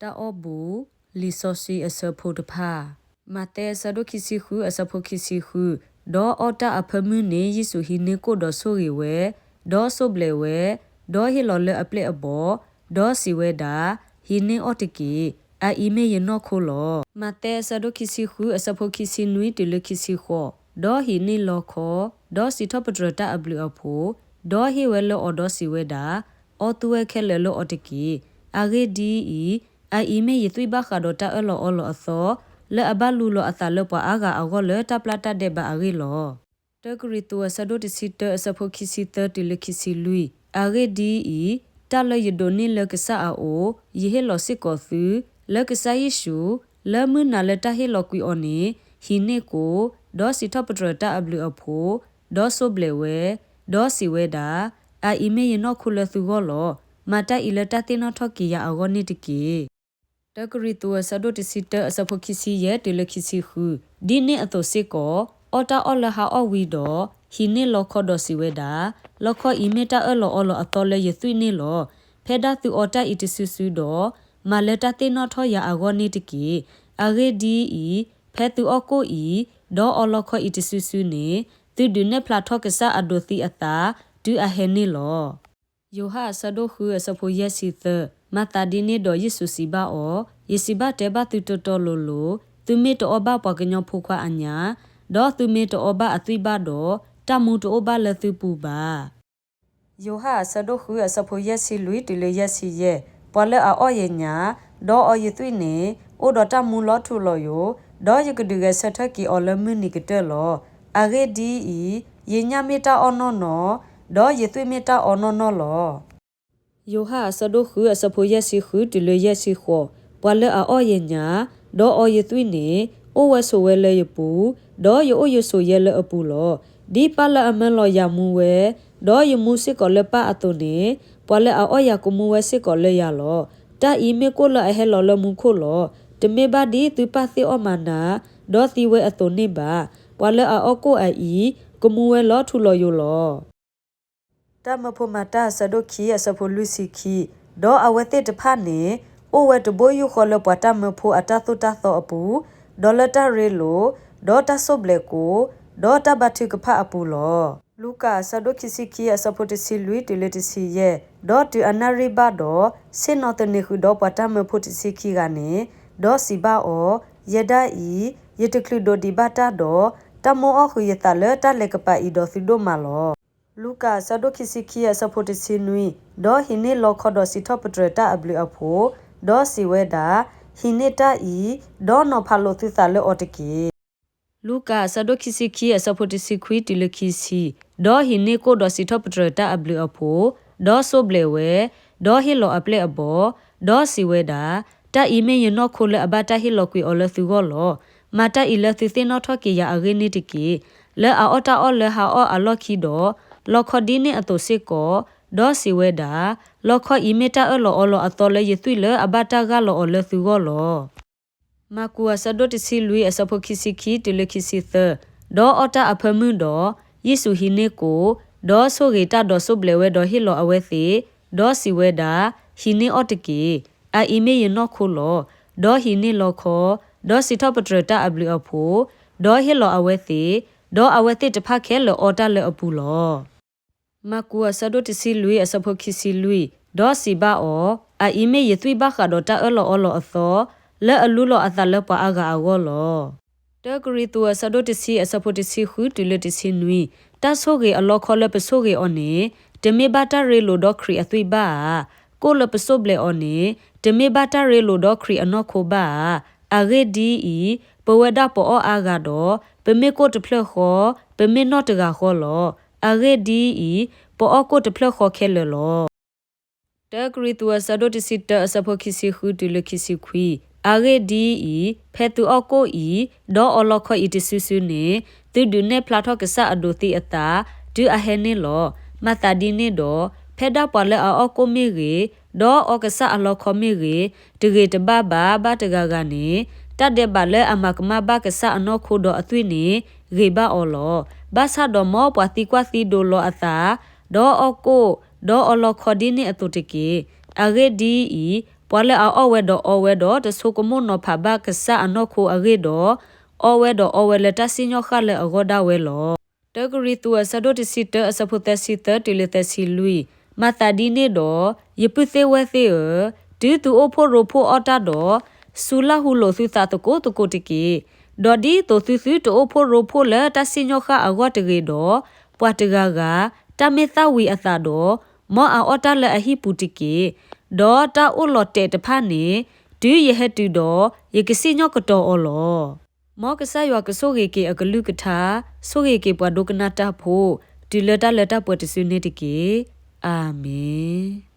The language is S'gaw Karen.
တၢ်အီၣ်ဘူး, လံာ်စီဆှံအဆၢဖိတဖၣ်. မးသဲအဆၢဒိၣ်ခံဆံဃုအဆၢဖိခံဆံဃု, ဒီးအီၣ်တၢ်အဖၢမုၢ်န့ၣ် ယ့ၣ်ၡူးဟံးန့ၢ်ကိၣ်ဒီးဆိၣ်ဂ့ၤဝဲ, ဒီးစိၢ်ဘျဲးဝဲ, ဒီးဟ့ၣ်လီၤလၢအပျဲၢ်အဘီၣ်, ဒီးစံးဝဲဒၣ်, ဟံးန့ၢ်အီၣ်တက့ၢ်. အအံၤမ့ၢ်ယနီၢ်ခိလီၤ. မးသဲအဆၢဒိၣ်ခံဆံဃုအဆၢဖိခံဆံနွံတုၤလၢခံဆံဃိး, ဒီးဟံးန့ၢ်လီခီ, ဒီးစံးထီၣ်ပတြၢၤတၢ်အဘျုးအဖှိၣ်, ဒီးဟ့ၣ်ဝဲလၢအီၤဒီးစံးဝဲဒၣ်, အီၣ်သုဝဲခဲလၢာ်လၢအီၤတက့ၢ်. အဂ့ၢ်ဒ်အံၤ, အအံၤမ့ၢ်ယသွံၣ်ဘၣ်ဃးဒီးတၢ်အၢၣ်လီၤအီလီၤအသီ, လၢအဘၣ်လူလီၤအသးလၢပှၤအါဂၤအဂီၢ်လၢတၢ်ပျၢ်တၢ်ဒဲးဘးအဂ့ၢ်လီၤ. တၢကရံၣ်သူးအဆၢဒိၣ်တဆံတၢအဆၢဖိခံဆံသၢတုၤလၢခံဆံလွံၢ်, အဂ့ၢ်ဒ်အံၤ, တၢ်လၢယဒိးန့ၢ်လၢကစၢ်အအိၣ်, ယဟ့ၣ်လီၤစ့ၢ်ကီးသု, လၢကစၢ်ယ့ၣ်ၡူး, လၢမုၢ်နၤလၢတၢ်ဟ့ၣ်လီၤကွံာ်အီၤန့ၣ်, ဟံးန့ၢ်ကိၣ်, ဒီးစံးထီၣ်ပတြၢၤတၢ်အဘျုးအဖှိၣ်, ဒီးစိၢ်ဘျဲးဝဲ, ဒီးစံးဝဲဒၣ်, အအံၤမ့ၢ်ယနီၢ်ခိလၢသုဂီၢ်လီၤ. မၤတၢ်အံၤလၢတၢ်သ့ၣ်နီၣ်ထီၣ်က့ၤယၤအဂီၢ်န့ၣ်တက့ၢ်. တၢကရံၣ်သူးအဆၢဒိၣ်တဆံတၢအဆၢဖိခံဆံယဲၢ်တုၤလၢခံဆံဃု, ဒ်န့ၣ်အသိးစ့ၢ်ကီး, အီၣ်တၢ်အီၣ်လၢဟါအီၣ်ဝံၤဒီး, ဟံးန့ၢ်လီခီဒီးစံးဝဲဒၣ်, လီခီအံၤမ့ၢ်တၢ်အၢၣ်လီၤအီလီၤအသီလၢယသွံၣ်န့ၣ်လီၤ. ဖဲဒၣ်သုအီတၢ်အံၤတစုစုဒီး, မၤလၢတၢ်သ့ၣ်နီၣ်ထီၣ်ယၤအဂီၢ်န့ၣ်တက့ၢ်. အဂ့ၢ်ဒ်အံၤ, ဖဲသုအီၣ်ကိၣ်အံၤ, ဒီးအီလီခီအံၤတစုစုန့ၣ်, သုဒုးနဲၣ်ဖျါထီၣ်ကစၢ်အဒိးသံအသး, တုၤအဟဲန့ၣ်လီၤ. ယိၤဟၣ်အဆၢဒိၣ်ဃုအဆၢဖိယဲၢ်ဆံသၢ, မၤသးဒ်န့ၣ်ဒီးယ့ၣ်ၡူးစံးဘၣ်အီၤ, ယစံးဘၣ်တဲဘၣ်သုတီတီလိၤလိၤ, သုမ့ၢ်တအီၣ်ဘၣ်ပှၤကညီဖိခွါအညၣ်, ဒီးသုမ့ၢ်တအီၣ်ဘၣ်အသွံၣ်ဘၣ်ဒီး, တၢ်မူတအိၣ်ဘၣ်လၢသုပူၤဘၣ်. ယိၤဟၣ်အဆၢဒိၣ်ဃုအဆၢဖိယဲၢ်ဆံလွံၢ်တုၤလၢယဲၢ်ဆံယဲၢ်, ပှၤလၢအအီၣ်ယညၣ်, ဒီးအီယသွံၣ်န့ၣ်, အိၣ်ဒီးတၢ်မူလီၤထူလီၤယိာ်, ဒီးယကဒုးဂဲၤဆၢထၢၣ်က့ၤအီၤလၢမုၢ်နံၤကတၢၢ်လီၤ. အဂ့ၢ်ဒ်အံၤ, ယညၣ်မ့ၢ်တၢ်အီၣ်နီၢ်နီၢ်, ဒီးယသွံၣ်မ့ၢ်တၢ်အီနီၢ်နီၢ်လီၤ. ယိၤဟၣ်အဆၢဒိၣ်ဃုအဆၢဖိယဲၢ်ဆံဃုတုၤလၢယဲၢ်ဆံဃိး, ပှၤလၢအအီၣ်ယညၣ်, ဒီးအီယသွံၣ်န့ၣ်, အိၣ်ဝဲဆိးဝဲလၢယပူၤ, ဒီးယအိၣ်ယဆိးယဲလၢအပူၤလီၤ. ဒ်ပၢ်လၢအမၢလီၤယၤမူဝဲ, ဒီးယမူစ့ၢ်ကီးလၢပၢ်အသိးန့ၣ်, ပှၤလၢအအီၣ်ယၤကမူဝဲစ့ၢ်ကီးလၢယၤလီၤ. တၢ်အံၤမ့ၢ်ကိၣ်လၢအဟဲလီၤလၢမူခိၣ်လီၤ. တမ့ၢ်ဘၣ်ဒ်သုပၢ်သ့ၣ်အီၣ်မၤနၤ, ဒီးသံဝဲအသိးန့ၣ်ဘၣ်. ပှၤလၢအအီၣ်ကိၣ်အအံၤ, ကမူဝဲလီၤထူလီၤယိာ်လီၤ. တၢမိၤဖိမၤတၢ်အဆၢဒိၣ်ခံအဆၢဖိလွံၢ်ဆံခံ, ဒီးအဝဲသ့ၣ်တဖၣ်န့ၣ်, အိၣ်ဝဲတဘိယူၢ်ဃီလၢပှၤတၢ်မၢဖိအတၢ်သိၣ်တၢ်သီအပူၤ, ဒီးလၢတၢ်ရ့လိာ်, ဒီးတၢ်စိၢ်ဘျဲးကိၣ်, ဒီးတၢ်ဘါထုကဖၣ်အပူၤလီၤ. လူၤကၣ်အဆၢဒိၣ်ခံဆံခံအဆၢဖိတဆံလွံၢ်တုၤလၢတဆံယဲၢ်, ဒီးတုၤအနၣ်ရံၣ်ဘၣ်ဒီး, ဆ့ၣ်နီၤသန့ၤဃုာ်ဒီးပှၤတၢ်မၢဖိတဆံခံဂၤန့ၣ်, ဒီးစံးဘၣ်အီၤ, ယဲဒၣ်အံၤ, ယတချုးဒိးဒံးဘၣ်တၢ်ဒီး, တၢ်မိၣ်အီၣ်ဃုာ်ယသးလၢတၢ်လဲၤကပၤအံၤဒီးသုဒိၣ်မးလီၤ. လူၤကၣ်အဆၢဒိၣ်ခံဆံခံအဆၢဖိတဆံနွံ, ဒီးဟံးန့ၢ်လီခီဒီးစံးထီၣ်ပတြၢၤတၢ်အဘျုးအဖှိၣ်, ဒီးစံးဝဲဒၣ်, ဟံးန့ၢ်တၢ်အံၤ, ဒီးနီၤဖးလိာ်သုသးလၢအီၤတက့ၢ်. လူၤကၣ်အဆၢဒိၣ်ခံဆံခံအဆၢဖိတဆံခွံတုၤလၢခံဆံ, ဒီးဟံးန့ၢ်ကိၣ်ဒီးစံးထီၣ်ပတြၢၤတၢ်အဘျုးအဖှိၣ်, ဒီးစိၢ်ဘျဲးဝဲ, ဒီးဟ့ၣ်လီၤအပျဲၢ်အဘီၣ်, ဒီးစံးဝဲဒၣ်, တၢ်အံၤမ့ၢ်ယနီၢ်ခိလၢအဘၣ်တၢ်ဟ့ၣ်လီၤကွံာ်အီၤလၢသုဂီၢ်လီၤ. မၤတၢ်အံၤလၢသုသ့ၣ်နီၣ်ထီၣ်က့ၤယၤအဂ့ၢ်န့ၣ်တက့ၢ်. လၢအအီၣ်တၢ်အီၣ်လၢဟါအီၣ်အလီၢ်ခံဒီး, လီခီဒ်န့ၣ်အသိးစ့ၢ်ကီး, ဒီးစံးဝဲဒၣ်, လီခီအံၤမ့ၢ်တၢ်အၢၣ်လီၤအီလီၤအသီလၢယသွံၣ်လၢအဘၣ်တၢ်ဂၢ်လီၤအီၤလၢသုဂီၢ်လီၤ. မၢ်ကူးအဆၢဒိၣ်တဆံလွံၢ်အဆၢဖိခံဆံခံတုၤလၢခံဆံသၢ, ဒီးအီၣ်တၢ်အဖၢမုၢ်ဒီး, ယ့ၣ်ၡူးဟံးန့ၢ်ကိၣ်, ဒီးဆိၣ်ဂ့ၤတၢ်ဒီးစိၢ်ဘျဲးဝဲဒီးဟ့ၣ်လီၤအဝဲသ့ၣ်, ဒီးစံးဝဲဒၣ်, ဟံးန့ၢ်အီၣ်တက့ၢ်. အအံၤမ့ၢ်ယနီၢ်ခိလီၤ. ဒီးဟံးန့ၢ်လီခီ, ဒီးစံးထီၣ်ပတြၢၤတၢ်အဘျုးအဖှိၣ်, ဒီးဟ့ၣ်လီၤအဝဲသ့ၣ်, ဒီးအဝဲသ့ၣ်တဖၣ်ခဲလၢာ်အီတၢ်လၢအပူၤလီၤ. မၢ်ကူးအဆၢဒိၣ်တဆံလွံၢ်အဆၢဖိခံဆံလွံၢ်, ဒီးစံးဘၣ်အီၤ, အအံၤမ့ၢ်ယသွံၣ်ဘၣ်ဃးဒီးတၢ်အၢၣ်လီၤအီလီၤအသီ, လၢအလူလီၤအသးလၢပှၤအါဂၤအဂီၢ်လီၤ. တၢကရံၣ်သူးအဆၢဒိၣ်တဆံအဆၢဖိတဆံဃုတုၤလၢတဆံနွံ, တၢ်ဆိၣ်ဂ့ၤအလီခီလၢပဆိၣ်ဂ့ၤအီၤန့ၣ်, တမ့ၢ်ဘၣ်တၢ်ရ့လိာ်ဒီးခရံာ်အသွံၣ်ဘၣ်ဧါ. ကိၣ်လၢပစိၢ်ဘျဲးအီၤန့ၣ်, တမ့ၢ်ဘၣ်တၢ်ရ့လိာ်ဒီးခရံာ်အနီၢ်ခိဘၣ်ဧါ. အဂ့ၢ်ဒ်အံၤ, ပဝဲဒၣ်ပအီၣ်အါဂၤဒီး, ပမ့ၢ်ကိၣ်တဖျၢၣ်ဃီ, ပမ့ၢ်နီၣ်တဂၤဃီလီၤ. အဂ့ၢ်ဒ်အံၤ, ပအီၣ်ကိၣ်တဖျၢၣ်ဃီခဲလၢာ်လီၤ. တၢကရံၣ်သူးအဆၢဒိၣ်တဆံတၢအဆၢဖိခံဆံဃုတုၤလၢခံဆံခွံ, အဂ့ၢ်ဒ်အံၤ, ဖဲသုအီၣ်ကိၣ်အံၤ, ဒီးအီလီခီအံၤတစုစုန့ၣ်, သုဒုးနဲၣ်ဖျါထီၣ်ကစၢ်အဒိးသံအသး, တုၤအဟဲန့ၣ်လီၤ. မၤသးဒ်န့ၣ်ဒီး, ဖဲဒၣ်ပှၤလၢအအီၣ်ကိၣ်မ့ၢ်ဂ့ၤ, ဒီးအီကစၢ်အလီခီမ့ၢ်ဂ့ၤ, တဂ့ၤတဘၣ်ဘၣ်ဘၣ်တဂၤဂၤန့ၣ်, တၢ်ဒဲးဘးလၢအမၤကမၣ်ဘၣ်ကစၢ်အနီၢ်ခိဒီးအသွံၣ်န့ၣ်, ဂ့ၤဘၣ်အီၤလီၤ. ဘၣ်ဆၣ်ဒီးမ်ပှၤသံကွၢ်သံဒိးလီၤအသး, ဒီးအီၣ်ကိၣ်, ဒီးအီလီခီဒ်န့ၣ်အသိးတက့ၢ်. အဂ့ၢ်ဒ်အံၤ, ပှၤလၢအအီၣ်ဝဲဒီးအီဝဲဒီး တဆိကမိၣ်နီၤဖးဘၣ်ကစၢ်အနီၢ်ခိအဂ့ၢ်ဒီး အီဝဲဒီးအီဝဲလၢတၢ်စံၣ်ညီၣ်ဃၣ်လၢအဂီၢ်ဒၣ်ဝဲလီၤ. တၢကရံၣ်သူး အဆၢဒိၣ်တဆံတၢ အဆၢဖိသၢဆံသၢတုၤလၢသၢဆံလွံၢ်, မၤသးဒ်န့ၣ်ဒီး, ယပုၢ်သ့ၣ်ဝဲၢ်သ့ၣ်ဧၢ, တုၤသုအိၣ်ဖှိၣ်ရိဖှိၣ်အီၣ်တၢ်ဒီး, စူၤလၢ်ဟူလိာ်သုသးသကိးသကိးတက့ၢ်. ဒီးဒ်သိးသုသုတအိၣ်ဖှိၣ်ရိဖှိၣ်လၢတၢ်စံၣ်ညီၣ်ဃၣ်အဂီၢ်တဂ့ၤဒီး, ပှၤတဂၤဂၤ, တၢ်မ့ၢ်သၣ်ဝံၤအသးဒီး, မ်အအီၣ်တၢ်လၢအဟံၣ်ပူၤတက့ၢ်. ဒီးတၢ်အိၣ်လီၤတဲာ်တဖၣ်န့ၣ်, တုၤယဟဲတုၤဒီး, ယကစံၣ်ညီၣ်ကတီၤအီၤလီၤ. မ်ကစၢ်ယွၤကဆိၣ်ဂ့ၤက့ၤအကလုၢ်ကထါ, ဆိၣ်ဂ့ၤက့ၤပှၤဒိကနၣ်တၢ်ဖိ, တုၤလၢတၢ်လၢတၢ်ပှဲၤတစုန့ၣ်တက့ၢ်. အၤမ့ၣ်.